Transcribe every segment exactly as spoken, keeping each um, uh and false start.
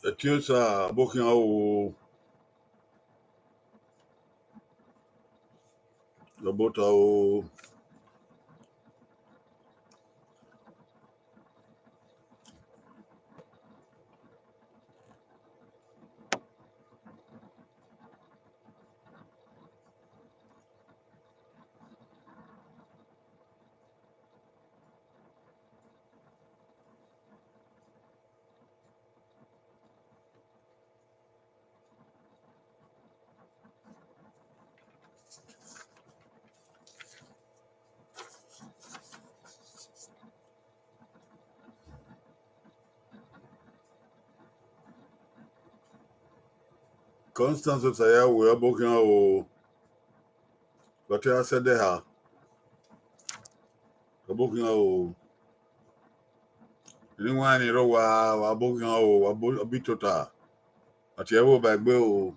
Ẹtin Osa, Abokhian o. Abota o. Constance Osayawe, Abokhian o. Wa te a sẹ ẹdẹ ha. Abokhian o. Eni wan ni rre owa, wa Abokhian o, wa Abo-, Abitota. A tie ẹvbo ba egbe o.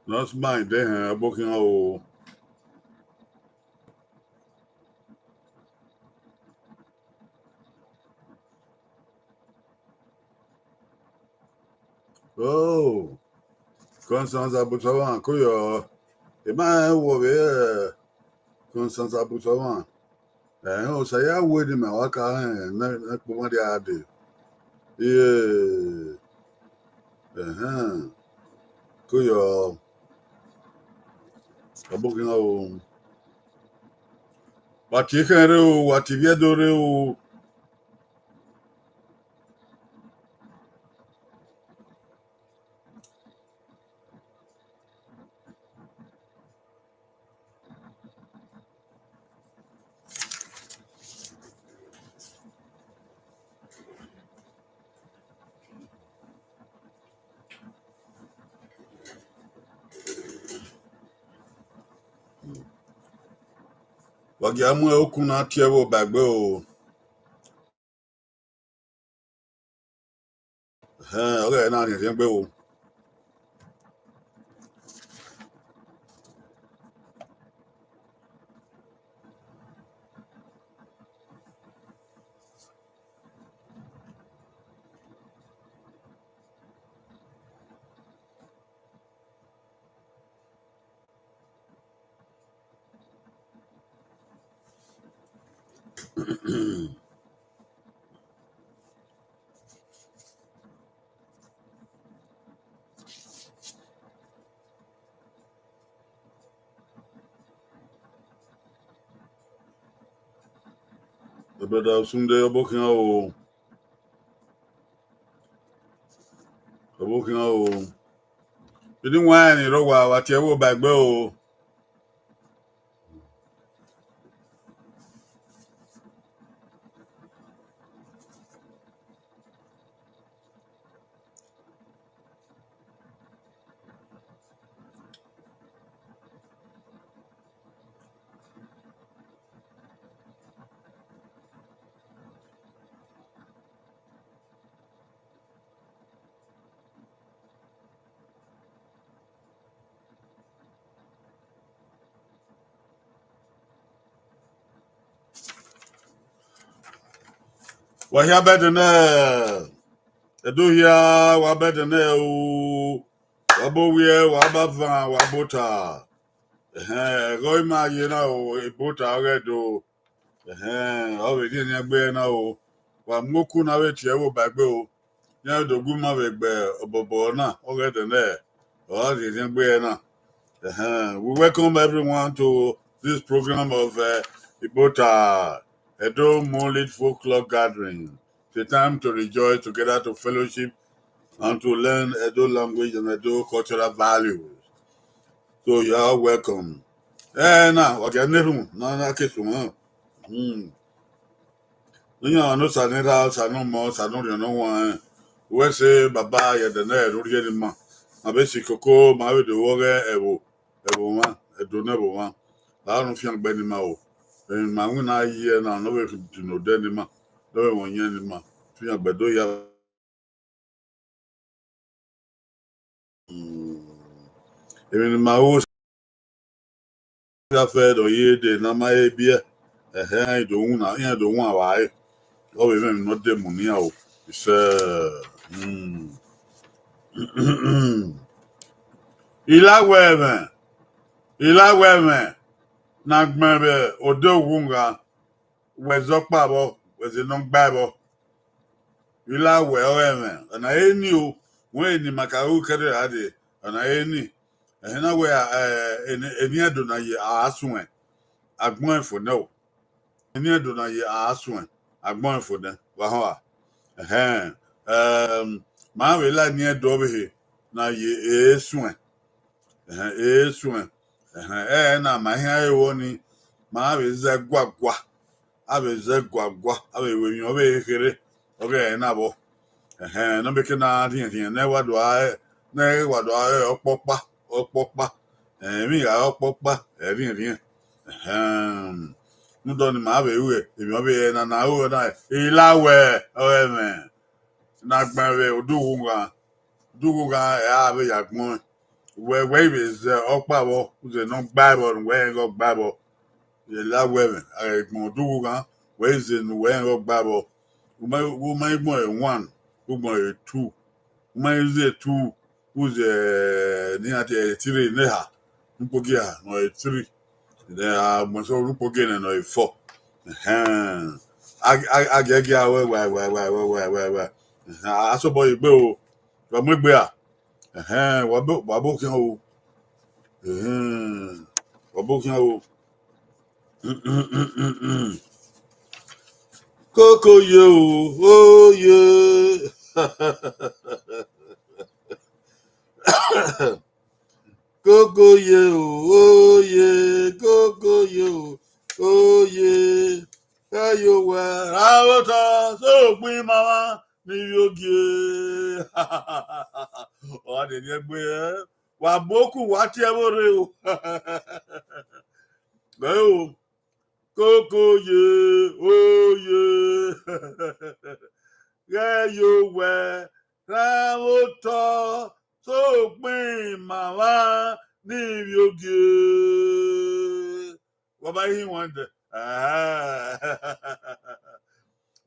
Last mind, eh, Abokhian o. Oh, Constance Abusawan, ko yọ. Emwa rẹn wọ vbe, eh, Constance Abusawan. Ẹhẹn, Osayawe ne imẹ wa ka rẹn ne, ne ẹkpo ma dia dee. Iye, ẹhẹn, ko yọ. Abokhian o. Wa tie ekhẹn rre o, wa tie ivbi Ẹdo rre o. Wa gia mu okun na tie ẹvbo ba egbe o. Ẹhẹn, ọ ghẹ na rhiẹnrhiẹn gbe o. Brother Osunde, Abokhian o. Abokhian o. Eni wan ni rre owa, wa tie ẹvbo ba egbe o. Wa hia bẹdẹ nẹ, Ẹdo hia, wa bẹdẹ nẹ o, wa bo wiẹ, wa ba van, wa bota. Ẹhẹn, ẹghẹ ima ye na o, Ebota ọghe Ẹdo. Ẹhẹn, ọ vbe rhiẹnrhiẹn gbe ẹre na o. Wa mu okun na vbe tie ẹvbo ba egbe o. Iran do gu ima vbe gbe ọbọbọ na, ọghe Ẹdo nẹ, ọ gha rhiẹnrhiẹn gbe ẹre na. Ẹhẹn, we welcome everyone to this program of, uh, Ebota Edo Moonlit Folklore Gathering the time to rejoice together, to fellowship, and to learn Edo language and Edo cultural values. So you are welcome. Eh, now, okay, never, no, no, case one. Hmm. Iran no sa ne ra, sa ne mọ, sa ne orhiọn ne ọ wan. Wẹ sẹ baba ye ẹdẹ ne ẹ rhie ne ima. Ma vbe si koko, ma vbe do vbọ ghẹ ẹvbo, ẹvbo mwa, ẹdo ne ẹvbo mwa. Ba rhun fiangbe ne ima o. Emwi ma winna ye na, ne ọ vbe dunu odẹ ne ima, ne ọ vbe mwẹ oyan ne ima. Fiangbe do ya. Emwi ne ima ru ya fẹ do ye de ne a ma he biẹ, ẹhẹ, iran do winna, iran do wan vba re. Ọ vbe mwẹ emwi ne ọ de mu ne iran o. Isẹ, hmm. I la wẹ ẹmwẹ, I la wẹ ẹmwẹ ne a gbẹn vbe odẹ oghughan, wẹ zẹ ọkpa vbọ, wẹ zẹ ne ọ gba ẹvbọ. I la wẹ ọre ẹmwẹ, ọna ẹre ni o, wẹ ne ima ka ru kẹdẹ ra dee, ọna ẹre ni. Ẹhẹn na wẹ, eh, eni, eni Ẹdo na ye a suẹn, agbọn ẹn fo nẹ o. Eni Ẹdo na ye a suẹn, agbọn ẹn fo nẹ, wa họn a. Ẹhẹn, em, ma vbe la eni Ẹdo ọvbehe na ye e suẹn. Ẹhẹn, e suẹn. Ẹhẹn, ẹre na ma hian ẹre vbọ ni, ma vbe zẹ guagua. A vbe zẹ guagua, a vbe ru emwi ọ vbe kherhe, ọ ghẹ ẹre na vbọ. Ẹhẹn, ne ọ mieke ne a rhiẹnrhiẹn, ne wa do a, ne wa do a re ọkpọkpa, ọkpọkpa. Ẹhẹn, emwi gha re ọkpọkpa, ẹ rhiẹnrhiẹn. Ẹhẹn, rhunmwuda ọnii ma vbe ru emwi ọ vbe re na, na ru na, I la wẹ ọre ẹmwẹ ne a gbẹn vbe odẹ oghughan, odẹ oghughan, ẹ a vbe ya gbẹn. Wẹ, wẹ i vbe zẹ ọkpa vbọ, u zẹ ne ọ gba ẹvbọ, ne uwẹ rẹn ghe ọ gba ẹvbọ. Ye la wẹ ẹmwẹ, a ghi gbẹn odẹ oghughan, wẹ i zẹ ne uwẹ rẹn ghe ọ gba ẹvbọ. U ma, u ma i gbẹn one, u gbẹn two. U ma i zẹ two, u zẹ, eh, ne iran tie three ne eha, ne ukpogiẹ eha, nọ three. Then a gbẹn sẹ ne ukpogiẹ nẹ nọ four. Ẹhẹn. A, a, a giẹgiẹ a wẹ, wẹ, wẹ. Ẹhẹn, a sobọ ye egbe o. Wa mu egbe a? Ẹhẹn, wa bo, wa bo khian o. Ẹhẹn, wa bo khian o. Koko ye o, oye. Koko ye o, oye, koko ye o, oye. Ẹ yo wẹ ra vbe otọ, sokpan ima mwa ni ivbi ogie. Ọ gha de rhie egbe, wa bu okun, wa tie ẹvbo rre o. Ẹ o, koko ye, oye. Ghẹ yo wẹ ra vbe otọ, sokpan ima mwa ni ivbi ogie. Wa ba ihiẹn wan dẹ.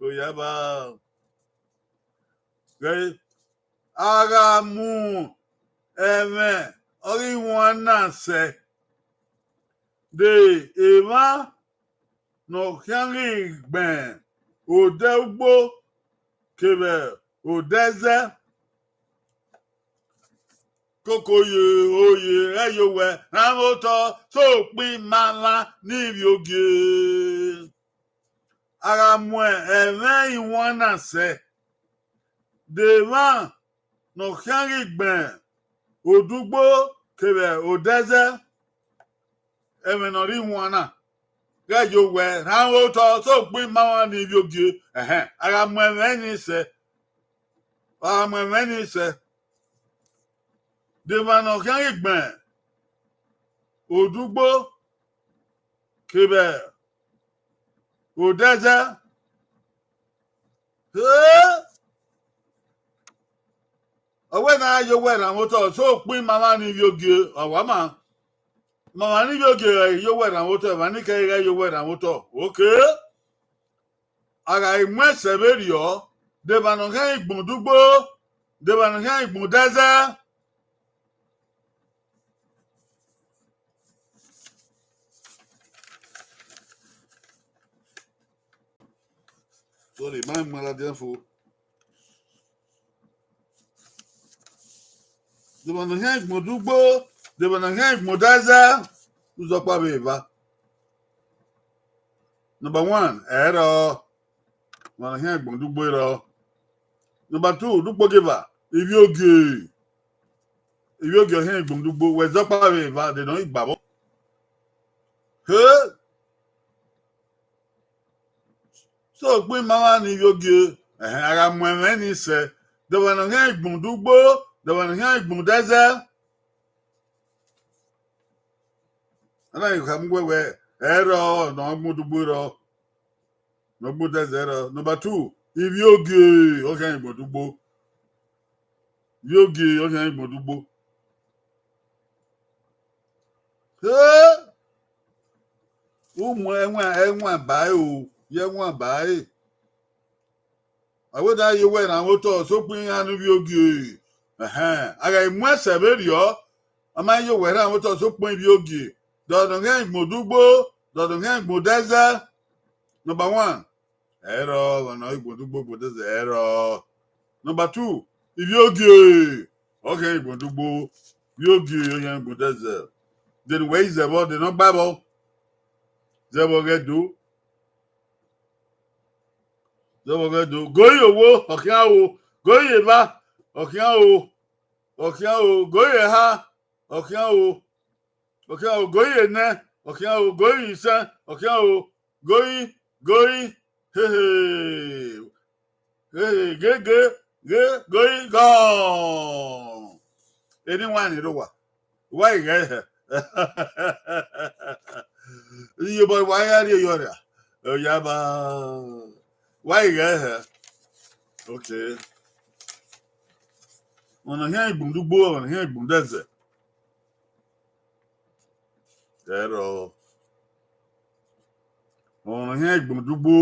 Oya ba. Ghẹ, a gha mu ẹmwẹ ọghe iwan na sẹ, de emwa ne ọ khian ghi gbẹn odẹ ugbo kevbe odẹ ẹzẹ. Koko ye, oye, ẹ yo wẹ ra vbe otọ, sokpan ima mwa ni ivbi ogie. A gha mu ẹmwẹ iwan na sẹ, de emwa ne ọ khian ghi gbẹn odẹ ugbo kevbe odẹ ẹzẹ, ẹmwẹ ne ọ rre iwan na, ghẹ yo wẹ ra vbe otọ, sokpan ima mwa ni ivbi ogie. Ẹhẹn, a gha mu ẹmwẹ ni sẹ, a gha mu ẹmwẹ ni sẹ, de emwa ne ọ khian ghi gbẹn odẹ ugbo kevbe odẹ ẹzẹ. Ee, ọ wẹ ne a yo wẹ ra vbe otọ, sokpan ima mwa ni ivbi ogie, ọ wa ma. Ima mwa ni ivbi ogie ghẹ yo wẹ ra vbe otọ, emwa ni kẹre ghẹ yo wẹ ra vbe otọ. Okay. A gha mu ẹsẹ vberriọ, de emwa ne ọ khian ghi gbẹn odẹ ugbo, de emwa ne ọ khian ghi gbẹn odẹ ẹzẹ. Sorry, ma mu ladian fo. De emwa ne ọ khian ghi gbẹn odẹ ugbo, de emwa ne ọ khian ghi gbẹn odẹ ẹzẹ, uzọkpa vbe eva. Number one, ẹrọ. Ọmwa ne ọ khian igbundugbo rrọọ. Number two, Dukpogieva, ivbiogie. Ivbiogie ọ khian igbundugbo, wẹ zẹ ọkpa vbe eva, de nọ igba vbọ. He! So, okpin ma mwa ni ivbiogie, ẹhẹn, a gha mu ẹmwẹ ni sẹ, de ọmwa ne ọ khian igbundugbo, de ọmwa ne ọ khian igbundẹzẹ. A na ghi khama uwẹ wẹ, ẹrọ ne ọ gbundugbo rrọọ, ne ọ gbundẹzẹ rrọọ. Number two, ivbiogie ọ khian igbundugbo. Ivbiogie ọ khian igbundugbo. He! U mu ẹwaẹn, ẹwaẹn ba ẹre o, ye ẹwaẹn ba ẹre. A wẹ ne a ye owẹ rhan mwẹ otọ, sokpan iran ni ivbiogie. Ẹhẹn, a gha mu ẹsẹ vberriọ, a ma ye owẹ rhan mwẹ otọ, sokpan ivbiogie. De ọmwa ne ọ khian igbundugbo, de ọmwa ne ọ khian igbundẹzẹ. Number one, ẹrọ, ọmwa ne ọ igbundugbo, igbundẹzẹ, ẹrọ. Number two, ivbiogie, ọ khian igbundugbo, ivbiogie, ọ khian igbundẹzẹ. De ne uwẹ i zẹ vbọ, de ne ọ gba vbọ, zẹ vbọ ghẹ do. Zẹ vbọ ghẹ do. Goi owo, ọ khian o. Goi eva, ọ khian o. Ọ khian o. Goi eha, ọ khian o. Ọ khian o. Goi enẹ, ọ khian o. Goi isẹn, ọ khian o. Goi, goi, hehe. Hehe, ghe, ghe, ghe, goi, gọ. Eni wan ni rre owa. Wa i ghẹ hẹ. Iyobọ wa ya rrie yọ ria. Ọ ya ba. Wa i ghẹ hẹ. Okay. Ọmwa ne ọ khian igbundugbo, ọmwa ne ọ khian igbundẹzẹ. Ẹrọ. Ọmwa ne ọ khian igbundugbo,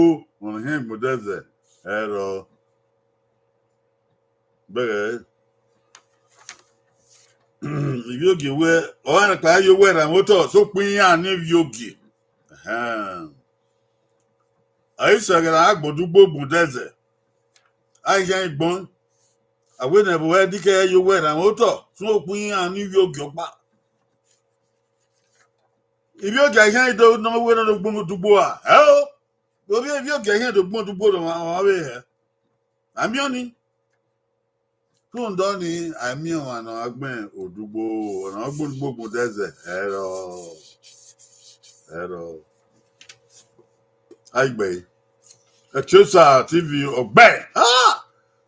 ọmwa ne ọ khian igbundẹzẹ. Ẹrọ. Bẹghe. Ivbiogie wẹ, ọ na kpa ye owẹ rhan mwẹ otọ, sokpan iran ni ivbiogie. Ẹhẹn. A i sẹ ẹghẹ ne a gbodugbo gbodẹzẹ, a i khian igbọn, a wẹ ne ẹvbo ẹre dikẹ ye owẹ rhan mwẹ otọ, sokpan iran ni ivbiogie ọkpa. Ivbiogie a i khian do ne ọ wẹ ne ọ do gbodugbo a, ẹ o. Ovbi ivbiogie a i khian do gbodugbo ne ọmwa vbe hẹ. A miẹn ọnii. Rhunmwuda ọnii, a i miẹn ọmwa ne ọ gha gbẹn odugbo, ọmwa ne ọ gbe odugbo gbodẹzẹ, ẹrọ, ẹrọ. A i gbe ẹre. Etiosa T V, ogbẹn. Ah!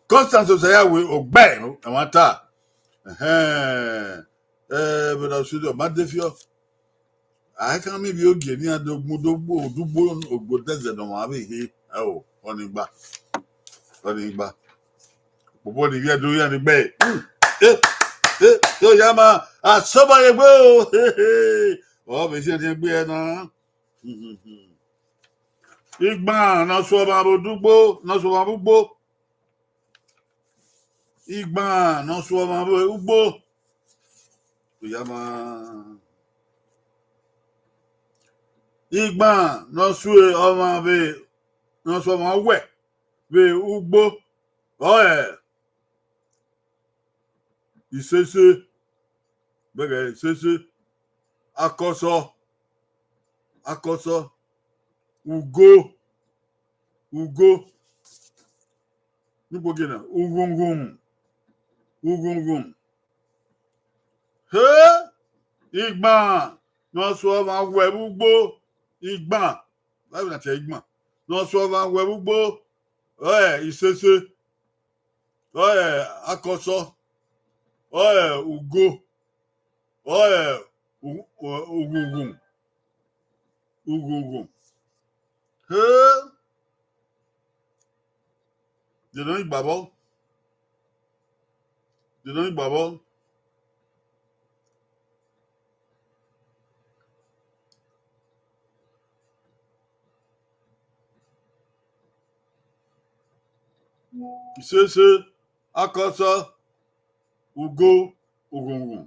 Constance Osayawe, ogbẹn, ẹmwata. Ẹhẹn. Eh, brother Osudo, ma de fiọ. A i khian miẹn ivbiogie ne iran do gbodugbo, odugbo, ogbodẹzẹ ne ọmwa vbe hẹ. Ẹ o, ọnii gba. Ọnii gba. Kpokpo ni ivbi Ẹdo iran ni gbe. Eh, eh, eh, oya ma, asọba ye gbe o. Ọ vbe ziẹnriẹn gbe ẹre na. Igban ne ọ suẹ ọmwa vbe odugbo, ne ọ suẹ ọmwa vbe ugbo. Igban ne ọ suẹ ọmwa vbe ugbo. Oya ma. Igban ne ọ suẹ ọmwa vbe, ne ọ suẹ ọmwa owẹ vbe ugbo. Ọe, isese, bẹghe isese, akọsọ, akọsọ, ugo, ugo, nukpo gie na, ughunghun, ughunghun. He, igban ne ọ suẹ ọmwa owẹ vbe ugbo, igban, Baibol na tie igban, ne ọ suẹ ọmwa owẹ vbe ugbo, ọe isese, ọe akọsọ, ọe ugo, ọe u-, u-, ughunghun, ughunghun. He, de nọ igba vbọ? De nọ igba vbọ? Isese, akọsọ, ugo, ughunghun.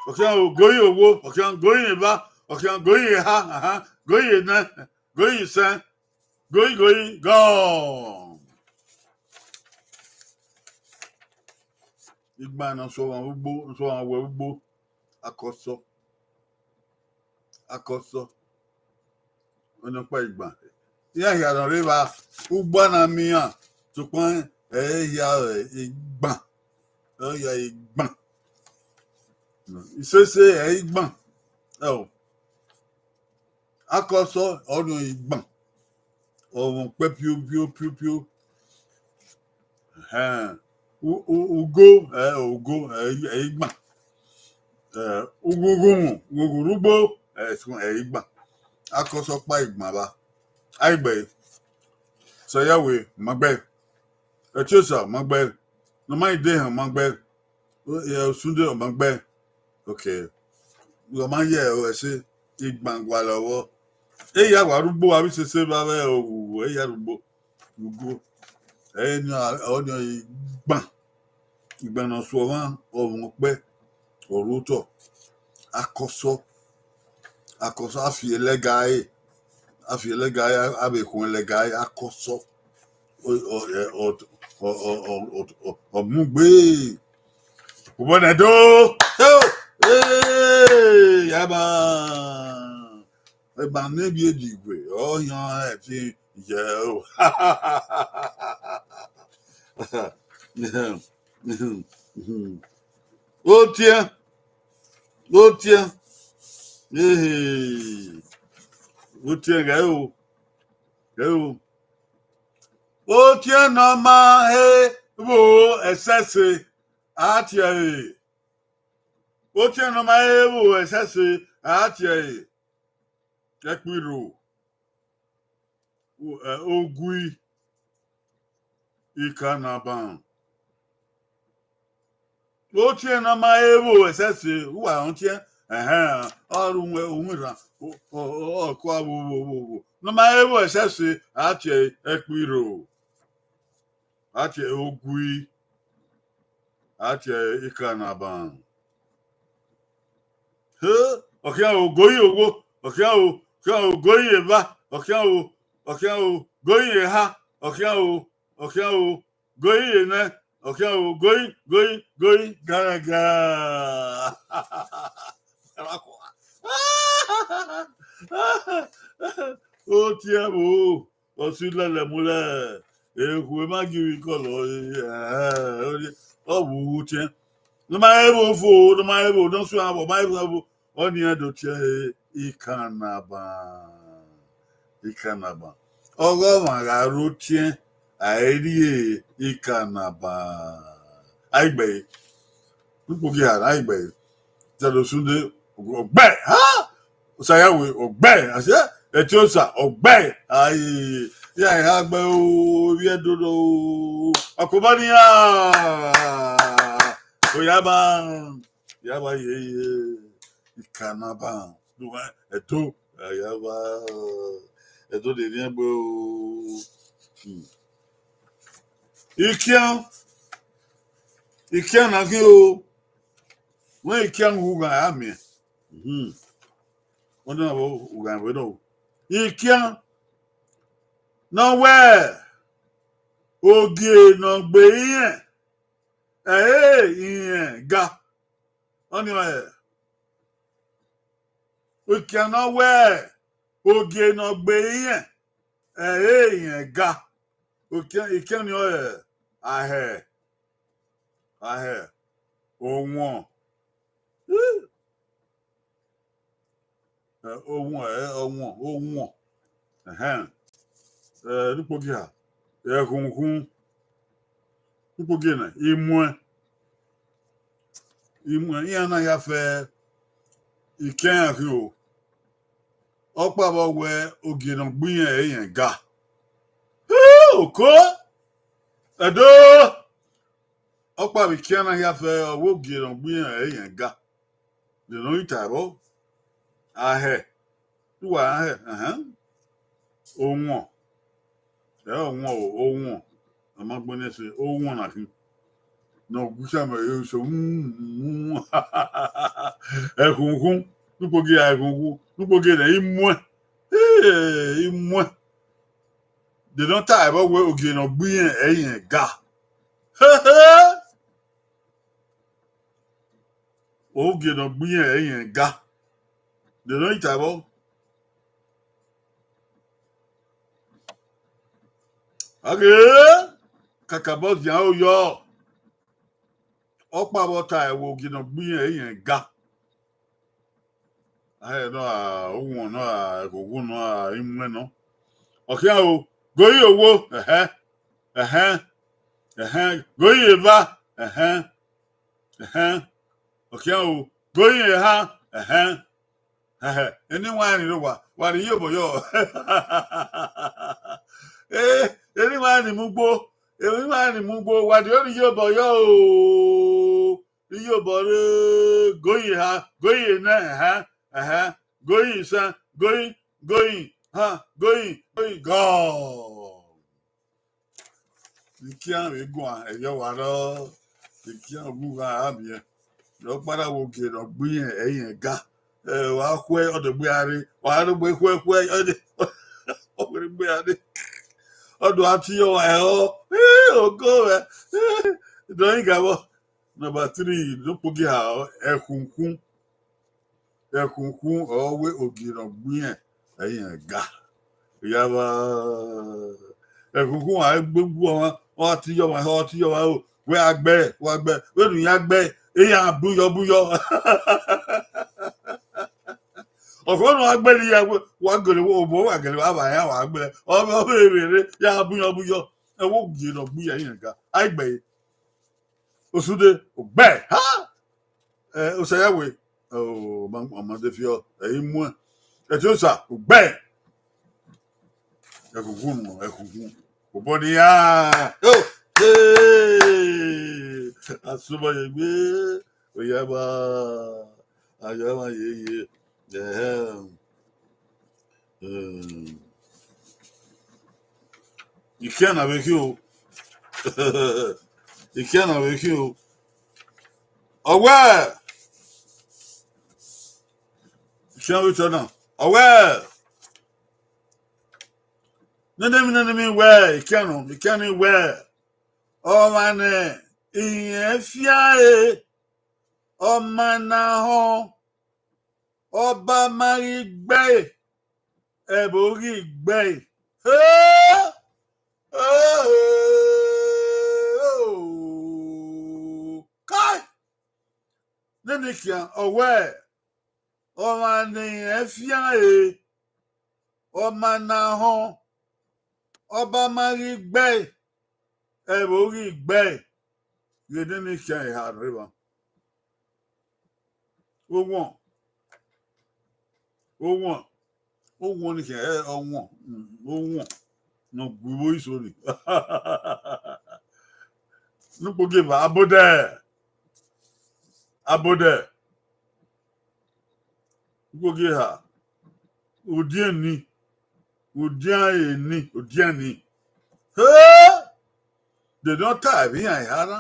Ọ khian ugo ye owo, ọ khian ugo ye eva, ọ khian ugo ye eha, ahan, ugo ye enẹ, ugo ye isẹn, ugo ye, ugo ye, gọ. Igban ne ọ suẹ ọmwa vbe ugbo, ne ọ suẹ ọmwa owẹ vbe ugbo, akọsọ, akọsọ, ọnii ọkpa igban. iran hia nọ rre evba, ugba na miẹn iran, sokpan ẹ i hia igban, ẹ i hia igban. Isese ẹ i igban. Ẹo, akọsọ ọnii igban. Ọmwa ọkpẹ pio, pio, pio, pio. Ẹhẹn. U-, u-, ugo, ẹ, ugo, ẹ, ẹ igban. Ẹ, ughughumu, ughughu rugbo, ẹ, ẹ igban. Akọsọ ọkpa igban vba. Aigbe. Sayawe, ma gbe. Etiosa, ma gbe. Ne ọ ma i de hẹn, ma gbe. Ẹ, Osunde, ọ ma gbe. Okay. Ọ ma ye ẹse, igban gualọ vbọ. Eya wa rugbo, avbe isese vbe avbe oghughu, eya rugbo. Ugo. Ẹre ni ọnii igban. Igban ne ọ suọ ọmwa, ọmwa ọkpẹ, ọ rre otọ. Akọsọ. Akọsọ, a fi ẹlẹga ẹre. A fi ẹlẹga ẹre, a vbe khuẹn ẹlẹga ẹre, akọsọ. Ọ, ọ, ẹ, ọ, ọ, ọ, ọ, ọ, ọ mu gbe. Ubọ nẹ do. Eo, ee, ya ba. Ẹgba ne vbiẹ di igue, ọ yan ẹtin yẹ o. Otiẹn, otiẹn, ehe, otiẹn ghẹ o, ghẹ o. Otiẹn ne ọ ma he vbo ẹsẹse, a tie ẹre. Otiẹn ne ọ ma he vbo ẹsẹse, a tie ẹre. Ẹkpirro, u-, ẹ, ogui, ikanaban. Otiẹn ne ọ ma he vbo ẹsẹse, uwa rẹn otiẹn, ẹhẹn, ọ ru uwẹ, uwinrhan, ọ, ọ, ọ, ọ kua vbo, vbo, vbo, vbo. Ne ọ ma he vbo ẹsẹse, a tie ẹkpirro, a tie ogui, a tie ikanaban. He, ọ khian o, goyin owo, ọ khian o, khian o, goyin eva, ọ khian o, ọ khian o, goyin eha, ọ khian o, ọ khian o, goyin enẹ, ọ khian o, goyin, goyin, goyin, garagara. Otiẹn vbo, ọ si lẹlẹ mu lẹ, ekhue ma gie ivbi kọlọ, ọ vbe otiẹn. Ne ọ ma he vbo fo, ne ọ ma he vbo, ne ọ suẹn vbo, ma he vbo, ọnii iran do tie ẹre ikanaban. Ikanaban. Ọghe ọmwa gha rre otiẹn, a i rrie ikanaban. A i gbe ẹre. Ukpogiha, a i gbe ẹre. Zẹdẹ Osunde, ọ gbe, ha? Osayawe, ọ gbe, a sẹ, Etiosa, ọ gbe, ai, ya ha gbe o, vbiẹ dodo o, ọkobọ nian, oyama, yama ye ye, ikanaban, Ẹdo, ayama, Ẹdo de rhiẹngbẹ o. Hmm. Ikian, ikian na khin o, wẹ ikian ughan a miẹn. Hmm. Wẹ na vbe ughan vbe nọ. Ikian ne ọ wẹ ogie ne ọ gbe irẹn, ẹre irẹn ga. Ọnii ọre ikian ne ọ wẹ ogie ne ọ gbe irẹn, ẹre irẹn ga. Ikian, ikian ni ọre ahẹ, ahẹ, owọn. Ẹ, owọn, ẹ, owọn, owọn. Ẹhẹn. Ẹ, ne ukpogiha, ẹkhunkhun. Ne ukpogiha na, imuẹn. Imuẹn, iran na ya fẹ ikian iran khin o. Ọkpa vbe ọ wẹ ogie ne ọ gbe irẹn ẹre irẹn ga. Oko! Ẹdo! Ọkpa vbe ikian na hia fẹ, ọ wẹ ogie ne ọ gbe irẹn ẹre irẹn ga. De ne ọ ghi ta ẹvbo? Ahẹ. Uwa ahẹ, ẹhẹn. Owọn. Ẹ, owọn o, owọn. A ma gbẹn nẹ ẹse, owọn na khin. Ne ọ gu isan mẹ, e so, ẹkhunkhun. Ne ukpogiha ẹkhunkhun. Ne ukpogiha imuẹn. Ee, imuẹn. De ne ọ ta ẹvbo wẹ ogie ne ọ gbe irẹn ẹre irẹn ga. Ogie ne ọ gbe irẹn ẹre irẹn ga. De ne ọ ta ẹvbo? Aghe kakabọ zian oyọ, ọkpa vbe ọ ta ẹvbo ogie ne ọ gbe irẹn, irẹn ga. Ahẹ nọ a, uwọnọ a, ẹghogho nọ a, imuẹn nọ. Ọ khian o, goyi owo, ẹhẹn, ẹhẹn, ẹhẹn, goyi eva, ẹhẹn, ẹhẹn. Ọ khian o, goyi eha, ẹhẹn. Ẹhẹn, eni wain ni rre owa, wa rhie iyobọ yọ. Eh, eni wain ni mu ugbo, eni wain ni mu ugbo, wa rhie iyobọ yọ o. Iyobọ rre, goyi eha, goyi enẹ, ẹhẹn, ẹhẹn, goyi isẹn, goyi, goyi, ha, goyi, goyi, gọọ. Ikian vbe guan, ẹyọ wa rọ, ikian gu gha a miẹn. Ọ kpara vbe ogie ne ọ gbe irẹn, ẹi rẹn ga. Ẹ, wa khuẹ, ọ dogbe a rre, wa dogbe khuẹ khuẹ, ọ de, ọ dogbe a rre. Ọ do a tie ọmwa ẹhọ, ogo mwẹ, dọni gavbọ. Number three, ne okpogiẹ ha, ẹkhunkun. Ẹkhunkun ọ wẹ ogie ne ọ gbe irẹn, ẹi rẹn ga. Ya vba, ẹkhunkun a gbe gu ọmwa, ọ tie ọmwa ẹhọ, ọ tie ọmwa ẹhọ, wẹ a gbe, wa gbe, vbene u ya gbe, iran buyọ buyọ. Ọkhọ ne a gbe ne iran, wa gele, obọ wa gele, wa vba iran wa gbe, ọ vbe, ọ vbe vbe rre, ya buyọ buyọ. Ẹvbo ogie ne ọ gbe irẹn, ẹi rẹn ga, a i gbe ẹre. Osude, ogbẹ, ha! Eh, Osayawe, oh, ma, ma de fiọ, ẹ i muẹn. Ẹtiosa, ugbẹ. Ẹkhunkun nọ, ẹkhunkun. Obọ ni ya. Oh, hey! Asomọ ye gbe. Oya ba. Aya ma ye ye. Ẹhẹn. Hmm. Ikian na vbe khin o. Ikian na vbe khin o. Ọ wẹẹ, ikian vbe tọ na. Ọ wẹẹ, nene mi, nene mi wẹẹ, ikian nọ, ikian ni wẹẹ, ọmwa ne irẹn fian re, ọ ma na họn, ọba ma ghi gbe ẹre, ẹvbo ghi gbe ẹre. He! Kai! Nene khian, ọ wẹẹ, ọmwa ne irẹn fian re, ọ ma na họn, ọba ma ghi gbe ẹre, ẹvbo ghi gbe ẹre. Ghe nene khian eha rre evba. Owọn, owọn, owọn ni khian, ẹ, owọn, mm, owọn ne ọ gu vbe iso ni. Ne ukpogieva, abodẹ, abodẹ, ukpogieva, udiẹn ni, udiẹn eni, udiẹn ni. He! Dede ọ ta vbe iran eha na,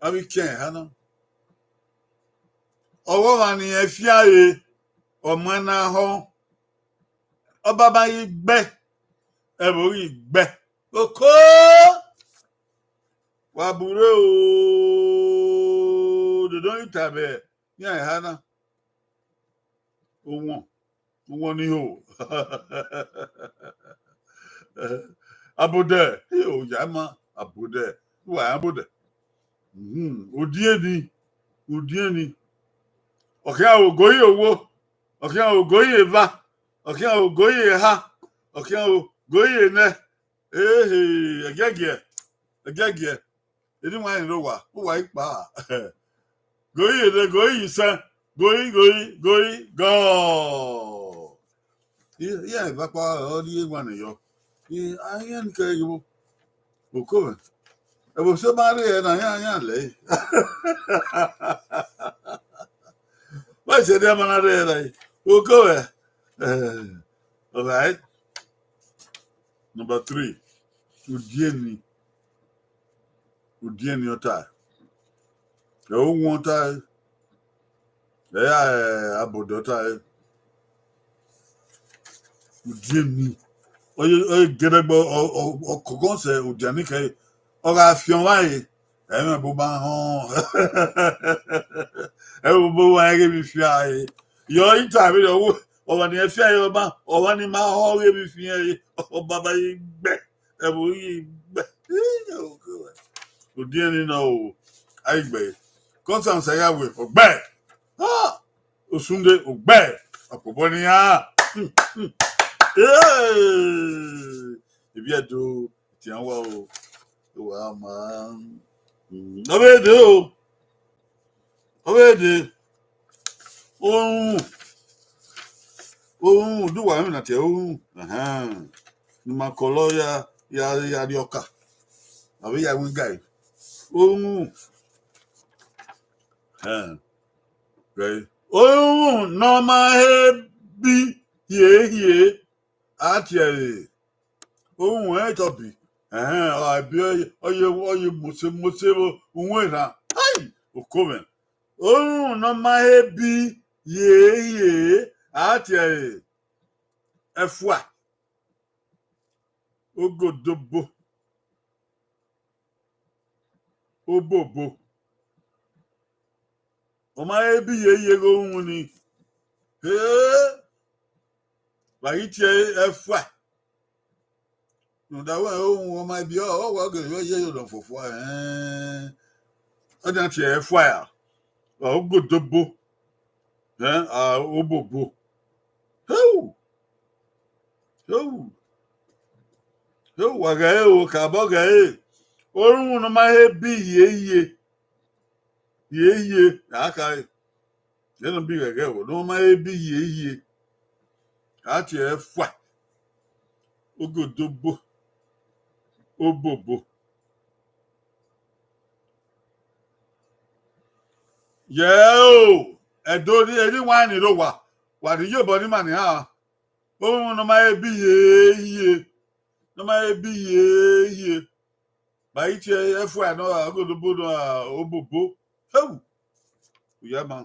avbe ikian eha na. Ọghe ọmwa ne irẹn fian re, ọ ma na họn, ọba ma ghi gbe ẹre, ẹvbo ghi gbe ẹre. Oko! Wa burre o, dede ọ ghi ta vbe iran eha na. Owọn, owọn ni ho. Abodẹ, e, oya ma, abodẹ, uwa rẹn abodẹ. Mhm, udiẹn ni, udiẹn ni. Ọ khian ogo ye owo, ọ khian ogo ye eva, ọ khian ogo ye eha, ọ khian ogo ye enẹ. Ehe, ẹgiẹgiẹ, ẹgiẹgiẹ. Eni wan rẹn owa, owa ikpa. Goyi ere, goyi isẹn, goyi, goyi, goyi, gọọ. Iran eva kpa ọ rhie ewanniẹn yọ. I, a, iran ni kẹ yọ. Oko mwẹ. Ẹvbo sẹ ma rre ẹre na, iran, iran lẹ. Wẹ sẹ ne a ma na rre ẹre na. Oko mwẹ. Eh, all right. Number three. Udieni. Udieni ọ tae. Ẹ, owọn ọ tae. Ẹ, a, ẹ, abodẹ ọ tae. Udieni. Ọ ye, ọ ye gẹdẹgbẹ, ọ, ọ, ọ kọkọ sẹ udiani kẹ. Ọ gha fian ọmwa re, ẹmwẹ bu ma họn. Ẹmwẹ bu ma họn ghe vbe fian re. Yọ, I ta vberriọ, ọmwa ni ẹ fian re, ọmwa, ọmwa ni ma họn ghe vbe fian re, ọba ma ye gbe. Ẹvbo ghi gbe. Odiẹn ni nọ o, a ghi gbe. Constance Ayawe, ọ gbe. Ah! Osunde, ọ gbe. Ọkpọkpọ ne iran. Hmm, hmm. Ee! Ivbi Ẹdo, tian wa o. Wa ma. Hmm, ọ vbe dee o. Ọ vbe dee. Orhunmwu. Orhunmwu, do uwa mwẹ na tie orhunmwu. Ahan. Ne ima kọlọ ya, ya, ya rrie ọka. A vbe ya winga ẹre. Orhunmwu. Ẹn. Right. Orhunmwu ne ọ ma he bi hiehie, a tie ẹre. Orhunmwu ẹre tọ bi. Ẹhẹn, ọ bi ọye, ọye, ọye mose, mose vbe uhunmwu erhan. Hai, oko mwẹ. Orhunmwu ne ọ ma he bi hiehie, a tie ẹre. Ẹfua. Ogodobo. Obobo. Ọ ma he bi hiehie ghe orhunmwu ni. He! Wa ghi tie ẹfua. Rhunmwuda wẹ orhunmwu ọ ma he bi, ọ, ọ wa gele vbe ye ye ọdọ fofua, ẹn. Ọ dan tie ẹfua ya. Ọ, ogodobo. Ẹn, a, obobo. Heu! Heu! Heu, wa ghẹ ẹre o, kabọ ghẹ ẹre. Orhunmwu ne ọ ma he bi hiehie. Hiehie, a khare. Ẹ nọ bi ghẹghẹ o, ne ọ ma he bi hiehie. A tie ẹfua. Ogodobo. Obobo. Yẹ o, Ẹdo ni, eni wa ni rre owa, wa ni ye obọ ni ima nian. Orhunmwu ne ọ ma he bi hiehie, ne ọ ma he bi hiehie. Ma i tie ẹfua nọ, ogodobo nọ, obobo. Heu! Uya ma.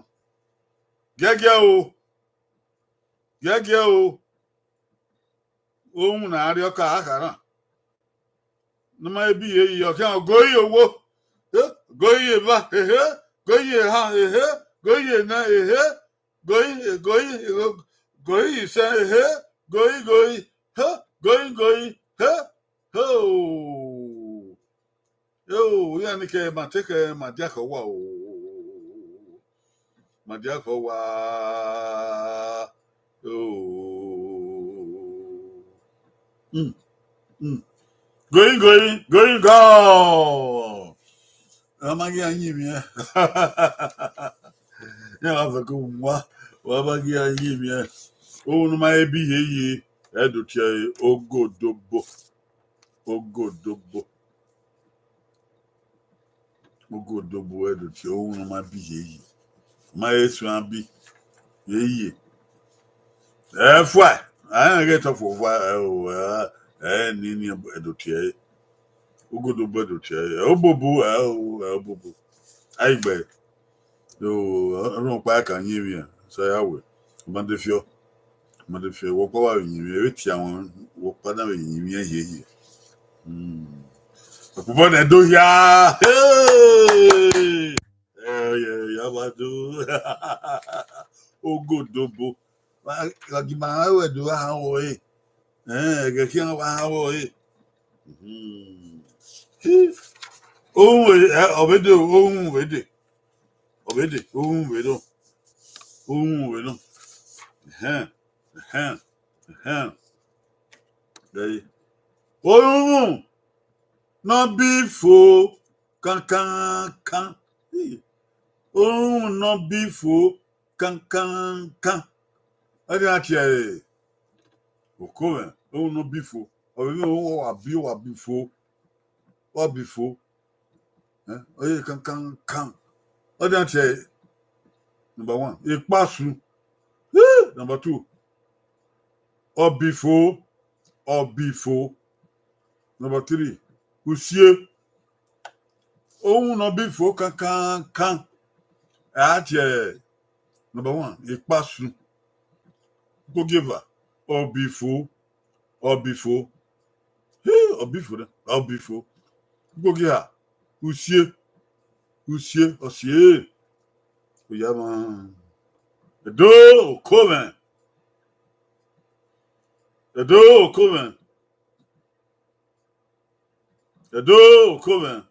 Giẹgiẹ o. Giẹgiẹ o. Orhunmwu ne a rrie ọka, a kha na. Ne ọ ma he bi hiehie, ọ khian go yi owo. Eh, go yi eva, ehe, go yi eha, ehe, go yi ena, ehe, go yi, go yi, go yi isẹn, ehe, go yi, go yi, he, go yi, go yi, he, he o. Eo, iran ni kẹ ma te khẹ ma dia khẹ owa o. Ma dia khẹ owa. Eo. Mm, mm. Going, going, going, go. Wa ma ghi a yin mwẹ. Iran wa fẹ ke wa, wa ma ghi a yin mwẹ. Orhunmwu ne ọ ma he bi hiehie, ẹ do tie ẹre ogodobo. Ogodobo. Ogodobo ẹ do tie, orhunmwu ne ọ ma bi hiehie. Ọ ma he suẹn bi hiehie. Ẹfua, a rẹn ghẹ tọ fofua, ẹ o, ẹ, ẹ ni, ni ẹ do tie ẹre. Ogodobo ẹ do tie ẹre. Ẹ obobo, ẹ o, ẹ obobo. A i gbe. So, ọ, ọ rhọkpa ka yin emwi, sẹ ya wẹ. Ọ ma de fiọ. Ọ ma de fiọ. Wẹ ọkpa wa vbe yin emwi, ẹ vbe tie àwọn, wẹ ọkpa na vbe yin emwi hiehie. Hmm. Ọkpobọ nẹ do hia. Hey! Ẹ, ya, ya wa do. Ogodobo. Wa, wa gi ma ru ẹdo gha han wọ ẹre. Ẹn, ẹghẹ khian wa han wọ ẹre. Hmm. Ohun vbe, ẹ, ọ vbe de, ohun vbe de. Ọ vbe de, ohun vbe nọ. Ohun vbe nọ. Ẹhẹn, ẹhẹn, ẹhẹn. Ẹi. Orhunmwu ne ọ bi fo kankankan. Orhunmwu ne ọ bi fo kankankan. Ọ dia tie ẹre. Oko mwẹ, orhunmwu ne ọ bi fo. Ọ vbe mwẹ orhunmwu wa bi, wa bi fo. Wa bi fo. Eh, ọ ye kankankan. Ọ dia tie ẹre. Number one, ekpasu. Eh, number two, ọ bi fo. Ọ bi fo. Number three, usie. Orhunmwu ne ọ bi fo kankankan. A tie ẹre. Number one, ekpasu. Ukogieva, ọ bi fo. Ọ bi fo. He, ọ bi fo na, ọ bi fo. Ukogieva, usie. Usie, ọ sie. Oya ma. Ẹdo, oko mwẹ. Ẹdo, oko mwẹ. Ẹdo, oko mwẹ.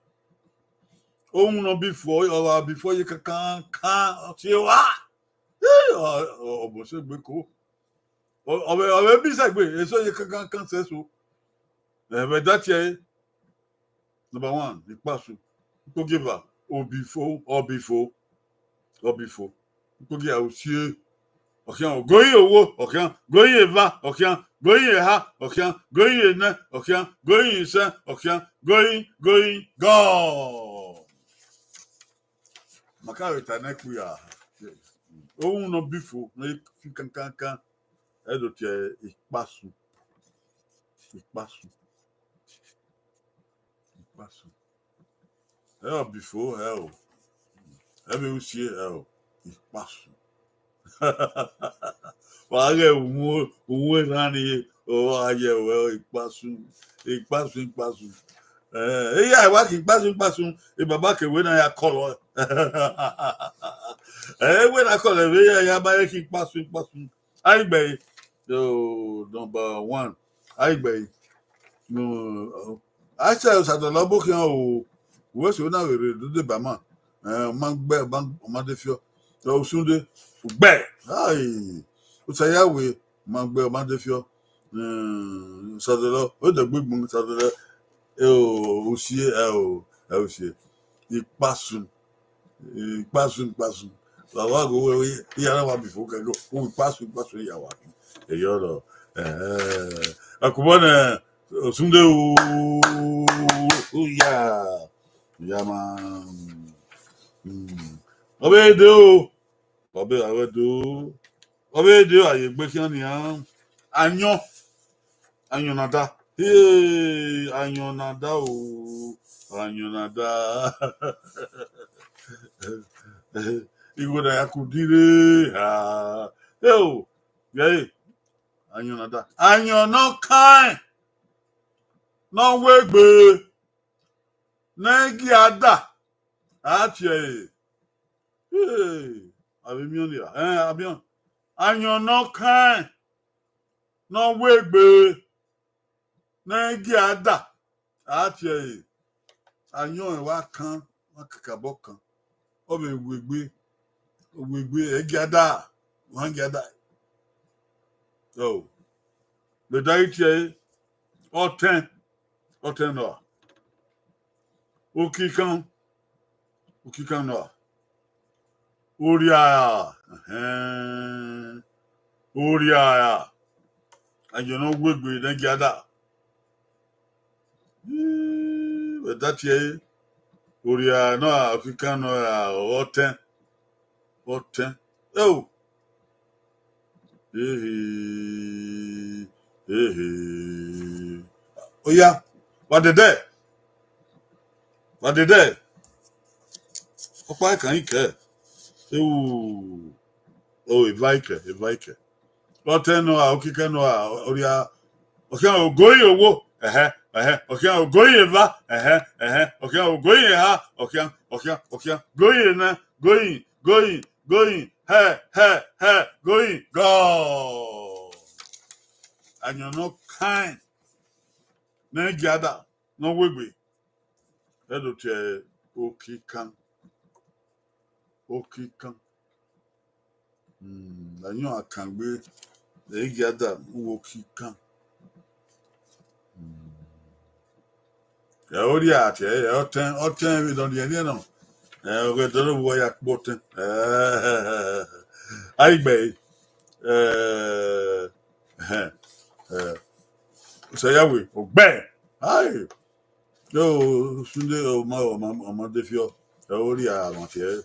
Ohun nọ before, ọ wa before ye kankankan, ọ tie wa. Ẹ, ọ, ọ, ọ bọ sẹ egbe ko. Ọ, ọ vbe, ọ vbe bi sẹ egbe, eso ye kankankan sẹ eso. Ẹ, vbe da tie ẹre. Number one, ikpasu. Ikpogieva, obifo, obifo, obifo. Ikpogieva usie. Ọ khian, ogoyin owo, ọ khian, ogoyin eva, ọ khian, ogoyin eha, ọ khian, ogoyin enẹ, ọ khian, ogoyin isẹn, ọ khian, ogoyin, ogoyin, gọ. Ma ka vbe ta nẹ kpia. Ohun nọ before, nọ fi kankankan. Ẹ do tie ikpasu. Ikpasu. Ikpasu. Ẹ ọ before, ẹ o. Ẹ vbe usie, ẹ o. Ikpasu. Wa ghẹ uhunmwu, uhunmwu erhan ni, ọ gha ye ẹre ikpasu, ikpasu, ikpasu. Eh, eya wa khin ikpasu, ikpasu, e baba ke wẹ na ya kọlọ. Eh, wẹ na kọlọ, vbe eya ya ba ye khin ikpasu, ikpasu. Aigbe, so, number one. Aigbe. No, a sẹ Osadolọ ọbo khian o, wẹ so na vbe rre do deba ma. Eh, ọ ma gbe, ọ ma, ọ ma de fiọ. Ẹ, Osunde, ugbẹ. Ai, Osayawe, ọ ma gbe, ọ ma de fiọ. Eh, Osadolọ, ọ dẹ gbe gbun Osadolọ. Ẹ o, usie, ẹ o, ẹ usie. Ikpasu. Ikpasu, ikpasu. Wa wa go we, we, iya na wa before kẹ go. U ikpasu, ikpasu ya wa. Eyọ rọ. Eh, akubọ nẹ, Osunde o, o ya. Ya ma. Mm. Ọ vbe de o. Ọ vbe, ọ vbe de o. Ọ vbe de o, a ye egbe khian nian. Ayọn. Ayọn na da. Hey, ayọn na da o. Ayọn na da. Igho na ya ku dire. Ha. Ẹ o. Gẹ, ayọn na da. Ayọn nọ kan. Nọ wegbe. Ne gi a da. A tie ẹre. Hey, avbe miẹn nia, eh, avbe miẹn. Ayọn nọ kan, nọ wegbe, ne gi a da, a tie ẹre. Ayọn ẹre wa kan, wa kakabọ kan. Ọ vbe wegbe, wegbe, ẹ gi a da, wa gi a da. So, vbe da ghi tie ẹre, ọtẹn, ọtẹn nọ a. Okikan, okikan nọ a. Orria, ẹhẹn. Orria, ayọn nọ wegbe ne gi a da. Vbe da tie ẹre, orria nọ a, okikan nọ a, ọtẹn, ọtẹn. Eo. Ehe, ehe. Oya, wa dẹdẹ. Wa dẹdẹ. Ọkpa kan ikẹ. Ewu. O, eva ikẹ, eva ikẹ. Ọtẹn nọ a, okikan nọ a, orria. Ọ khian ogoyin owo, ẹhẹ, ẹhẹ. Ọ khian ogoyin eva, ẹhẹ, ẹhẹ. Ọ khian ogoyin eha, ọ khian, ọ khian, ọ khian. Goyin enẹ, goyin, goyin, goyin, hẹ, hẹ, hẹ, goyin, gọ. Ayọn nọ kan, ne gi a da, nọ wegbe. Ẹ do tie okikan. Okikan. Hmm, ayọn akangbe, ẹ i gia da uwu okikan. Hmm. Ẹ, orria tie ẹre, ọtẹn, ọtẹn vbe dọnniẹn nọ. Ẹ, ọghe dọlọ vbe uwa ya kpọ ọtẹn. Ẹ, aigbe, ẹ, ẹ, ẹ, Osayawe, ogbẹ. Ai. Yo, Sunday, ọ ma, ọ ma, ọ ma de fiọ. Ẹ, orria mwa tie ẹre.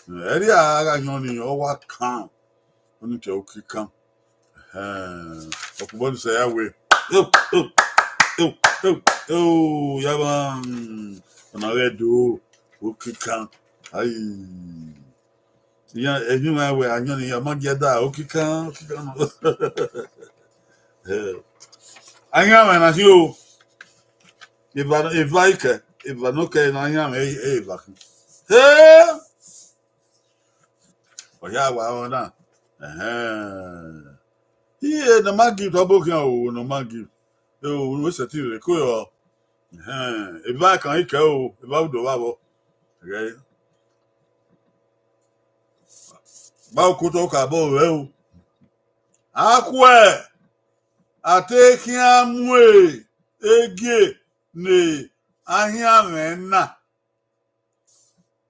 Ẹ, orria gha yọn ni, ọ wa kan. Ọ ni tie okikan. Ẹhẹn. Ọkpobọ ni Osayawe. Yo, yo, yo, yo, yo, ya man. Ọna ghẹ do. Okikan. Ai. Iran, emwi ma wẹ ayọn ni, a ma gie da, okikan, okikan nọ. Eh. Ayọn mwẹ na si o. Eva, eva ikẹ, eva nọ kẹ na ayọn mwẹ, e, eva khin. He! Ọ ya wa ọ na. Ẹhẹn. Iye nọ ma give tọ bo khian o, nọ ma give. E o, unu sẹtin rre ko yọ. Ẹhẹn, eva kan i kẹ o, eva udo vbe avọ. Ghẹ, ba okotọ ka bọ rẹ o. Akhuẹ, a te khian mu egie ne ahianmwẹ na.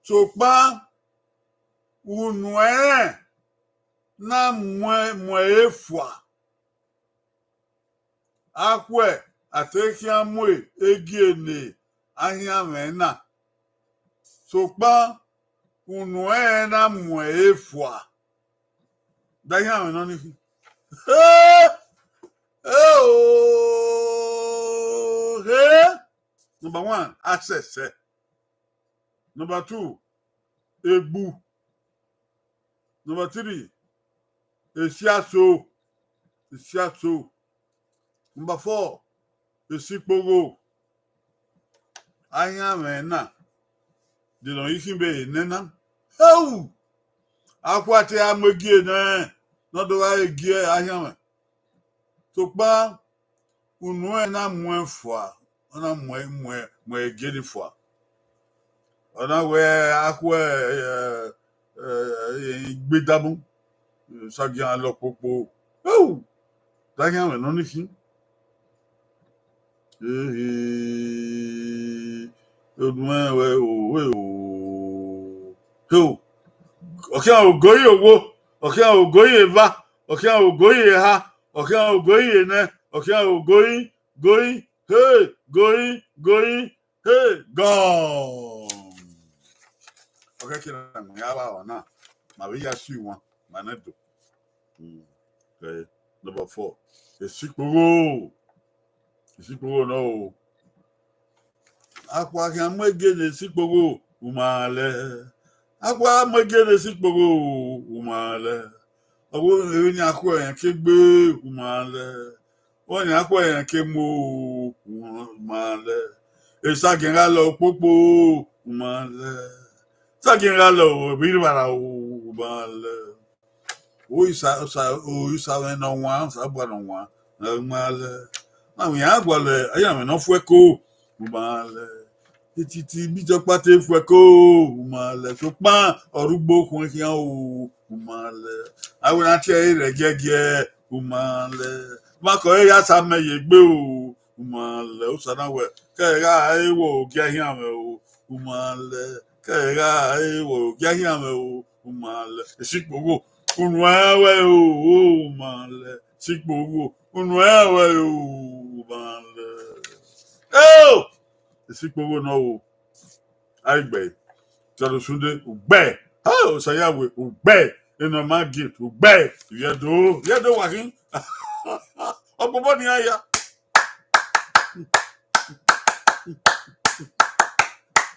Sokpan unu ẹnrẹn na muẹn mu ẹre fua. Akhuẹ, a te khian mu egie ne ahianmwẹ na. Sokpan unu ẹnrẹn na mu ẹre fua. Dahianmwẹ nọ ni khin. He! He o! He! Number one, asẹsẹ. Number two, egbu. Number three, esiaso. Esiaso. Number four, esikpogho. Ahianmwẹ na, de nọ i khin vbe nẹ na. Heu! Akhuẹ te a mu egie nẹ, ne ọ do gha re egie ahianmwẹ. Sokpan unu ẹnrẹn na muẹn fua, ọ na muẹn, muẹn, muẹn egie ni fua. Ọ na wẹ akhuẹ, eh, eh, gbe damu, sagian lọ kpokpo. Eu! Dahianmwẹ nọ ni khin. Ehe, onuẹn wẹ o, wẹ o. Heu! Ọ khian ogoyi owo, ọ khian ogoyi eva, ọ khian ogoyi eha, ọ khian ogoyi enẹ, ọ khian ogoyi, goyi, he, goyi, goyi, he, gọn. Ọ khẹke na, ma ya vbe aro na, ma vbe ya si wan, ma nẹ do. Mm, okay. Number four, esikpogho. Esikpogho nọ o. Akhuẹ khian mu egie ne esikpogho, u ma lẹ. Akhuẹ mu egie ne esikpogho, u ma lẹ. Ọ wẹ vbene akhuẹ rẹn ke gbe, u ma lẹ. Ọni akhuẹ rẹn ke mu, u ma lẹ. Esagiẹn gha lọ kpokpo, u ma lẹ. Esagiẹn gha lọ vbe irivara, u ma lẹ. Osa, osa, osa mwẹ ne ọ wan, osa bua ne ọ wan, ne ọ ma lẹ. Na wẹ iran gualọ ahianmwẹ ne ọ fu ẹko, u ma lẹ. Etiti bi tọkpa te fu ẹko, u ma lẹ. Sokpan ọrugbo khuẹn khian o, u ma lẹ. Avbe na tie ẹre rẹ giẹgiẹ, u ma lẹ. Ma kọ ẹre ya sa mẹ ye egbe o, u ma lẹ. Osa na wẹ, kẹ ẹ gha re wẹ ogie ahianmwẹ o, u ma lẹ. Kẹ ẹ gha re wẹ ogie ahianmwẹ o, u ma lẹ. Esikpogho, unu ẹnrẹn wẹ o, u ma lẹ. Esikpogho, unu ẹnrẹn wẹ o, u ma lẹ. Eo! Esikpogho nọ o. Aigbe. Tẹdo sunde, ugbẹ. Ha, Osayawe, ugbẹ. Enọ ma gift, ugbẹ. Iviedo, iviedo wa khin. Ọkpọkpọ ni a ya.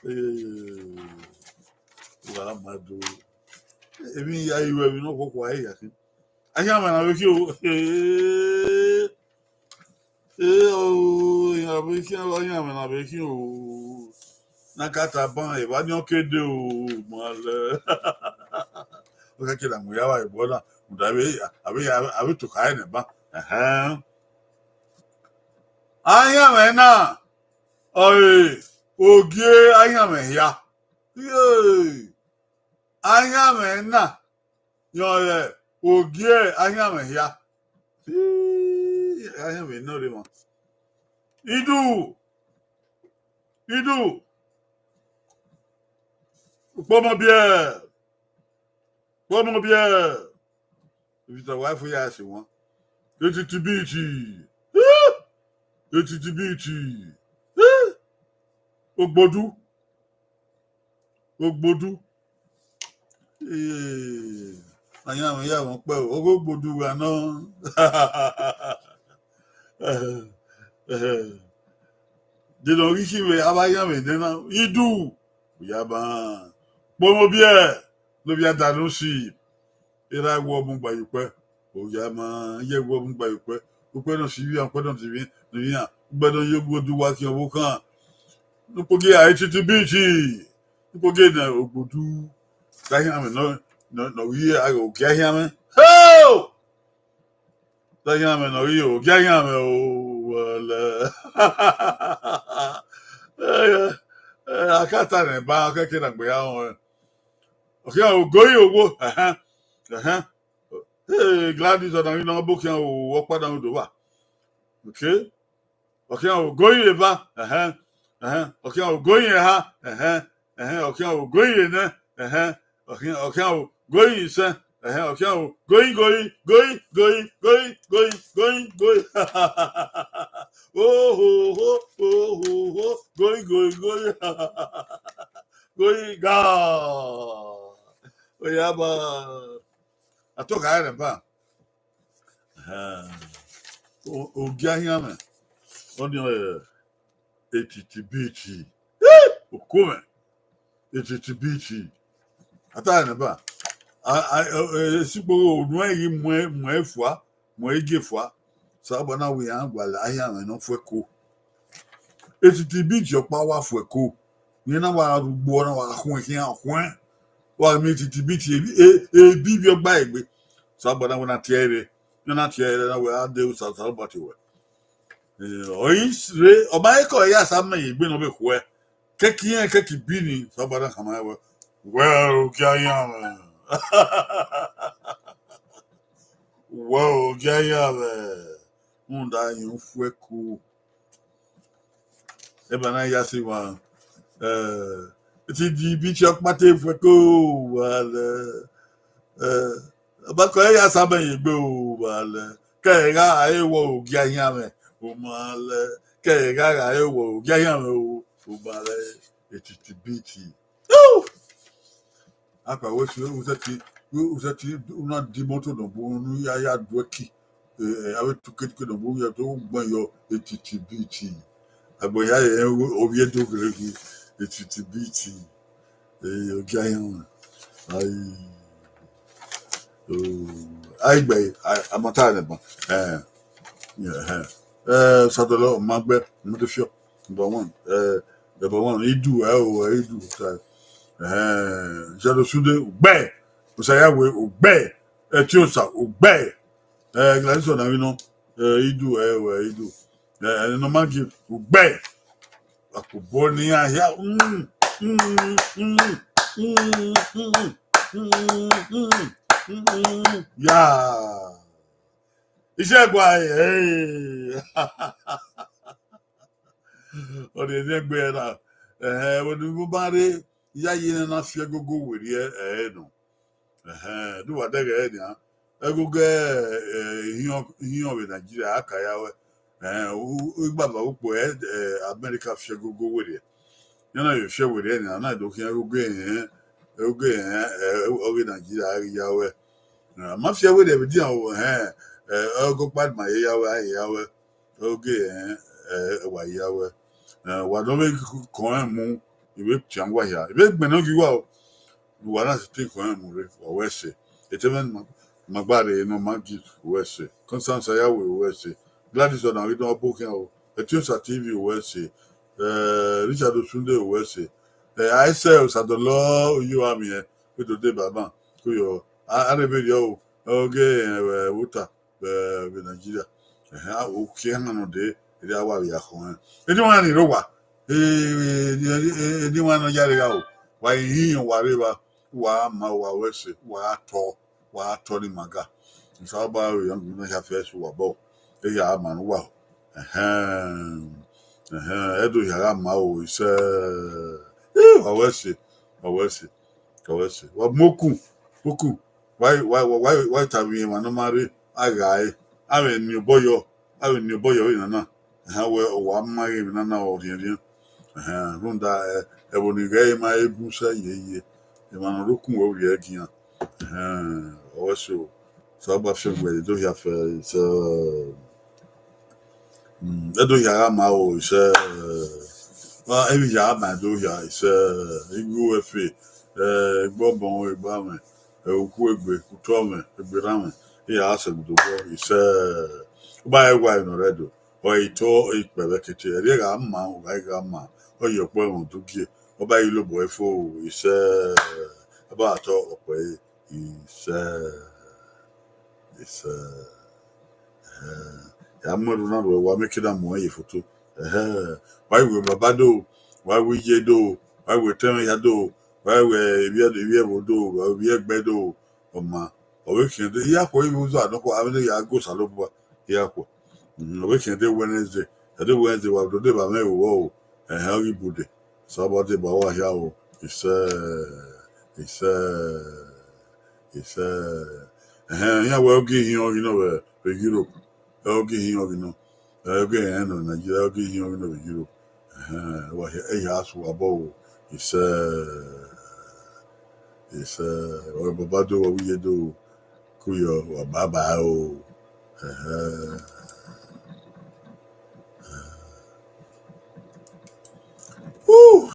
Eh, wa ma do. Emwi ya iru emwi ne ọ khuọkhuo a ya khin. Ahianmwẹ na vbe khin o. Eh, eh, o, iran vbe khin, ahianmwẹ na vbe khin o. Na ka ta ban, evba ni ọ ke de o, ma lẹ. Ọ ka ke na mu ya vba ẹbọ na, rhunmwuda avbe, avbe, avbe tokha ẹre nẹ ban. Ẹhẹn. Ahianmwẹ na, ọre ogie ahianmwẹ hia. Iye, ahianmwẹ na, rẹn ọre ogie ahianmwẹ hia. Ii, ahianmwẹ nọ rre emwa. Idu, idu, ukpọmọ biẹ, ukpọmọ biẹ. Victor Wifo ya sẹ wan. Etiti biti. Etiti biti. Ogbodu. Ogbodu. Eh, ahianmwẹ ya mwẹ ọkpẹ o, ogho Ogbodu gha nọ. De nọ ghi si vbe avbe ahianmwẹ nẹ na, idu, u ya ban. Kpọnmwẹ obiẹ, ne ovbi Ada ne usi, erha wọ mu gba ye ukpẹ, u ya ma, iye wọ mu gba ye ukpẹ, ukpẹ nọ si ivbi iran, ukpẹ nọ si ivbi iran, ugbẹn nọ ye Ogbodu wa khian ọvbokhan. Ne ukpogiẹ a i titi biti, ne ukpogiẹ nẹ Ogbodu, te ahianmwẹ nọ, nọ, nọ ghi a ogie ahianmwẹ. Ho! Te ahianmwẹ nọ ghi ogie ahianmwẹ o, wọlẹ. Ka ta nẹ ba, ọ khẹke na gbe ya rẹn. Ọ khian ogoyi owo, ẹhẹn, ẹhẹn. Hey, Gladys Ọnavwinọ, ọ bu khian o, ọkpa na do vba. Okay. Ọ khian ogoyi eva, ẹhẹn, ẹhẹn. Ọ khian ogoyi eha, ẹhẹn, ẹhẹn. Ọ khian ogoyi enẹ, ẹhẹn. Ọ khian, ọ khian ogoyi isẹn, ẹhẹn. Ọ khian ogoyi, goyi, goyi, goyi, goyi, goyi, goyi, goyi. Ohoho, ohoho, goyi, goyi, goyi. Goyi ga. Oya ba. A to kha rẹn ba. Ẹhẹn. O-, ogie ahianmwẹ, ọnii ọre Etiti Biti. Okomẹ, Etiti Biti. A ta nẹ ba. A, a, e, e, esikpogho unu ẹre ghi mu, mu ẹre fua, mu ẹre gie fua. Osanobua na wẹ iran gualọ ahianmwẹ ne ọ fu ẹko. Etiti Biti ọkpa wa fu ẹko. Iran na wa rugbo, na wa khuẹn khian khuẹn. Wa miẹn Etiti Biti ebi, e, ebi ivbi ọgba egbe. Osanobua na wẹ na tie ẹre, ne na tie ẹre na wẹ a de Osa-, Osanobua tie wẹ. Eh, ọ i re, ọ ma he ke ọ ya sa mẹ ye egbe ne ọ vbe khuẹ. Kẹki irẹn kẹki bi ni, Osanobua na khama wẹ, wẹ ogie ahianmwẹ. Wẹ ogie ahianmwẹ. Rhunmwuda irẹn fu ẹko. Eba na ya si wa, eh, Etiti Biti ọkpa te fu ẹko, wa lẹ, eh, ọbakọ ya sa mẹ ye egbe o, wa lẹ, ke ẹ gha ra re wẹ ogie ahianmwẹ, u ma lẹ, ke ẹ gha ra re wẹ ogie ahianmwẹ o, u ma lẹ, Etiti Biti. Akpa wẹ si, u sẹtin, u sẹtin, u na di imoto nọ bu unu ya, ya du ẹki. Eh, eh, avbe tuketuke nọ bu ya to gbẹn yọ Etiti Biti. Agbọn ya rẹn ovbi Ẹdo gele ghi Etiti Biti. Eh, ogie ahianmwẹ. Ai, oh, ai gbe, ai, a ma ta nẹ ban. Eh, yeah, eh. Eh, Osadolọ, ma gbe, mo te fiọ. Number one, eh, number one, Idu, eh, o, eh, Idu, ta. Eh, Jado Sunday, ugbẹ. Osayawe, ugbẹ. Etiosa, ugbẹ. Eh, Gladys Ọnavwinọ, eh, Idu, eh, o, eh, Idu. Eh, Norma Gift, ugbẹ. Akobọ ne iran hia, mm, mm, mm, mm, mm, mm, mm, mm, mm, mm, ya. Iṣẹ gua, eh. Ọ rhie ẹzẹn gbe ẹre na. Ẹhẹn, vbene u ma rre, iyayi ne a na fi ẹgogo werriẹ ẹre nọ. Ẹhẹn, do wa dẹghẹ ẹre nian. Ẹgogo, eh, ihiọn, ihiọn vbe Nigeria, a ka ya wẹ. Ẹhẹn, u, u, igbava ukpo, eh, eh, America fi ẹgogo werriẹ. Iran na vbe fi ẹre werriẹ nian, a na do khian ẹgogo ẹnrẹn, ẹgogo ẹnrẹn, eh, ọghe Nigeria a ghi ya wẹ. A ma fi ẹre werriẹ vbe edian o, ẹhẹn, eh, ẹgogo ọkpa ma ye ya wẹ, a ye ya wẹ. Oge, eh, eh, wa ya wẹ. Eh, wa nọ vbe kọnrẹn mu, I vbe tian uwa hia. I vbe gbẹnnẹ ogie uwa o. Uwa na sẹtin kọnrẹn mu rre, wa wẹ ẹse. Etẹmwẹ ma, ma gba rre nọ ma gi wẹ ẹse. Constance Ayawe wẹ ẹse. Gladys Ọnavwinọ ọ bu khian o. Etiosa T V wẹ ẹse. Eh, Richard Osunde wẹ ẹse. Eh, Aisẹ Osadolọ, uyi ọmwa miẹn, vbe do deba ban. Ko yọ, a, a rhe vberriọ o. Oge, eh, vbe ota vbe, vbe Nigeria. Ẹhẹn, a, okiekan nọ dee, erriọ a wa vbe ya khọn rẹn. Eniwan ni rre owa, eh, eh, eniwan ne ọ ya rre gha o, wa i hin wa rre evba, wa ma, wa wẹ ẹse, wa tọ, wa tọ ni ma ga. Osanobua vbe ya na hia fẹ ẹse uwa bọ, e ya ma ne uwa o. Ẹhẹn, ẹhẹn, ẹdo hia gha ma o, isẹ, eh, wa wẹ ẹse, wa wẹ ẹse, wa wẹ ẹse, wa mu okun, okun. Wa, wa, wa, wa, wa tama emwa ne ọ ma rre, a gha re. A vbe ni obọ yọ, a vbe ni obọ yọ vbe nana. Ẹhẹn, wẹ, ọ wa ma ghe emwi nana ọ rhiẹnrhiẹn. Ẹhẹn, rhunmwuda, ẹ, ẹvbo ni ghẹ ma he bun sẹ yeye. Emwa ne ọ rre okun wẹ, u rhie ẹgian. Ẹhẹn, ọ wẹ so. Osanobua fian wẹ, ẹdo hia fẹ, sẹ, mm, ẹdo hia gha ma o, isẹ, wa, emwi hia gha ma ẹdo hia, isẹ, igho ẹfe, eh, egbe ọmọ, egbe amwẹ, eh, ukhu egbe, utọ mwẹ, egbe erha mwẹ, iran sẹ ẹgudo obọ, isẹ, u ba rẹn wa nọ rẹ do, ọ i to ikpẹvbẹ kete, ẹrriẹ gha ma, u gha gha ma, ọ ye ọkpọ ẹmwẹ udugie, ọ ba i lobọ ẹre fo, isẹ, ọ ba tọ ọkpọ ẹre, isẹ, isẹ. Ẹhẹn. Ya mu ẹre na ruẹ, wa miẹn ke na mu ẹre ye foto. Ẹhẹn. Wa i wẹ baba do, wa i wẹ iye do, wa wẹ otọ mwẹ hia do, wa wẹ ivbi, ivbi ẹvbo do, wa wẹ ivbi ẹgbẹ do, ọ ma, ọ vbe khian dee, hia khuẹ ivbi uza nọkhua, avbe ne ya gu Osanobua, hia khuẹ. Ọ vbe khian dee Wednesday, a dee Wednesday wa do deba mwẹ vbe owẹ o, ẹhẹn, ọ ghi bude, Osanobua deba uwa hia o, isẹ, isẹ, isẹ, ẹhẹn, iran wẹ ọ ghi hiọn ghi nọ vbe, vbe Europe, ọ ghi hiọn ghi nọ, ọ ghi rẹn nọ Nigeria, ọ ghi hiọn ghi nọ vbe Europe, ẹhẹn, wa hia, ẹ hia sẹ uwa obọ o, isẹ, isẹ, ọ baba do, wa vbe iye do, kuyọ, wa bye bye o, ẹhẹn.